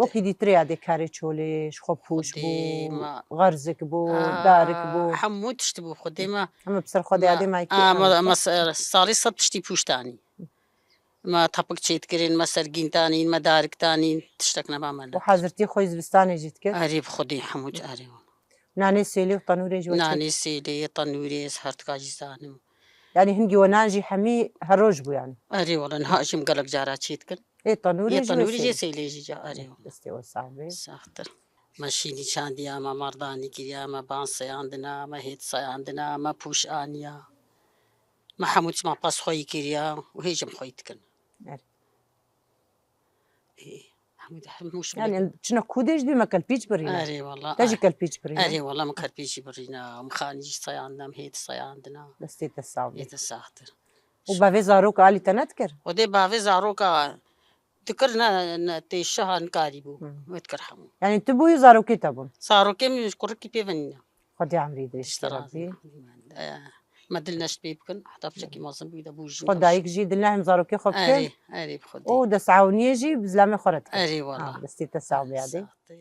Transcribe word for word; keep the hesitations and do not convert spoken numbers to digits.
Wekî dîtirê yadê karê çolê, ji xwe pûş bû, xwedê me. Xerzik bû, darik bû. Hemû tişt bû xwedê me. Hemû bi ser xwedê yadê me yekî. Me, me ser, salê sed tiştî pûş danî. Me tapik çêdikirin, me sergîn danîn, me darik danîn, tiştek nema me ne. Û hazirtî xwe zivistanê jî dikir? Erê bi xwedê hemû, erê. Nanê sêlê û tenûrê jî we çêdikir? Nanê sêlê, tenûrê, ez her tika jî zanim. Yanî hingî we nan jî hemî her roj bû yanî? Erê wala niha jî em gelek cara çêdikin. Ê tenûrê jî, tenûrê jî, sêlê jî ca, erê wala. Destê we sax be. Saxtir. Me şînî çandiya, me merdanî kiriya, me ban seyandina, me hêt seyandina, me pûş aniya. Me hemû çima pez xweyî kiriya û hê jî em xweyî dikin. Erê. Ê, hemû de, hemû şûlê. Yanî çina kûdê jî dibê me kelpîç birîne. Erê wala. Te jî kelpîç birîne. Erê wala, min kelpîç jî birîne. Min xanî jî seyandina, min hêt seyandina. Destê te sax be. Ê te saxtir. Û bavê zaroka alî te nedikir? Xwedê bavê zaroka dikir, ne, ne, tê şiha nikarîbû. Hmm. Wê dikir hemû. Yanî tu bûyî, zarokê te bûn? Zarokê min ji kurikî pê ve nîne. Xwedê emrî dirêj kî Rabbî. Xwedê me. Me dil neşt pê bikin, heta piçekî mezin bûyî de bû jin. Xwe dayik jî dil nehim zarokê xwe bike. Erê, erê bi xwedê. Û dest ewniyê jî bi zilamê xwe re dike. Erê wala. Ha, destê te sax be yadê. Saxtê.